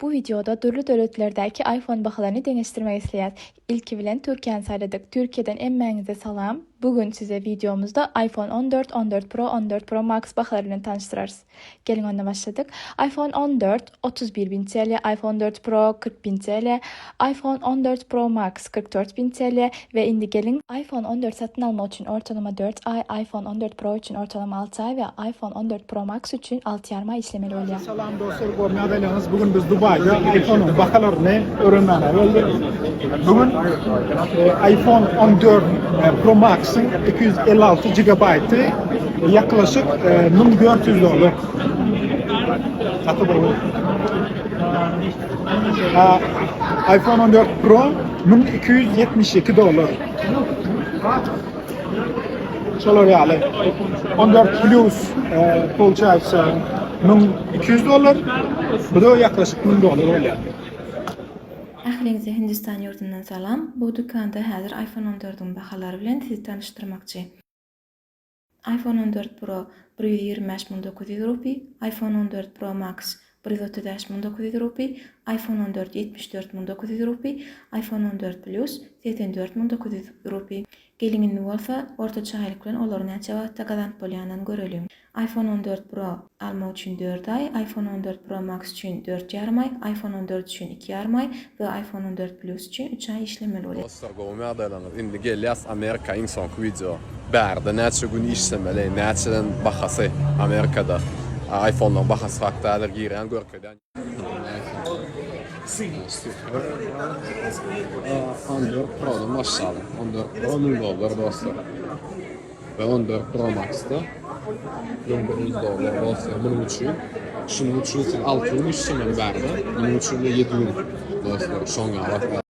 Bu wideoda dürli döwletlerdäki iPhone bahalaryny deňeşdirmek isleýäs. Ilki bilen Türkiýäni saýladyk. Türkiýeden emmäňize salam. Bu gün size wideomyzda iPhone 14, 14 Pro, 14 Pro Max bahalary bilen tanyşdyrarys. Geliň onda başladyk. iPhone 14 31 bin TL, iPhone 4 Pro 40 bin TL, iPhone 14 Pro Max 44 bin TL we indi geliň iPhone 14 satyn almak üçin ortalama 4 aý, iPhone 14 Pro üçin ortalama 6 aý we iPhone 14 Pro Max üçin 6 ýarym aý işlemeli bolýar. Salam dostlar gowmy ýagdaýlaryňyz bu gün biz Dubaýda iPhone-yň bahalaryny öwrenmäne geldik. Bu gün e, iPhone 14 e, Pro Max-yň 256 gigabaýty ýaklaşyk e, 1400 dollar. Gaty gowy. iPhone 14 Pro 1272 dollar. Şolar ýaly. 14 Plus e, получается 1200 dollar. Bu da ýaklaşyk 1000 dollar bolýar. Ähliňize Hindistan ýurdundan salam. Bu dükanda häzir iPhone 14-iň bahalary bilen sizi tanyşdyrmakçy. iPhone 14 Pro 125 900 rupiý, iPhone 14 Pro Max 135 900 rupiý, iPhone 14 74 900 rupiý, iPhone 14 Plus 84 900 rupiý. Geliň indi bolsa ortaça aýlyk bilen olary näçe wagtda gazanyp bolýanyny göreliň. iPhone 14 Pro almak üçin dört aý, iPhone 14 Pro Max üçin dört ýarym aý, iPhone 14 üçin iki ýarym aý we iPhone 14 Plus üçin üç aý işlemeli bolýar. Dostlar gowumy ýagdaýlaryňyz indi gelýäs Amerika iň soňky wideo bärde näçe gün işlemeli näçeden bahasy Amerikada iPhone'laryň bahasy hakda häzir girýän görkezýän. On dört Pro'dan başlalyň on dört Pro 1000 dollar dostlar we on dört Pro Max'da 1100 dollar dostlar munuň üçin şunuň üçin siz 6 gün işlemeli bärde munuň üçin de 7 gün dostlar şoň ýaly.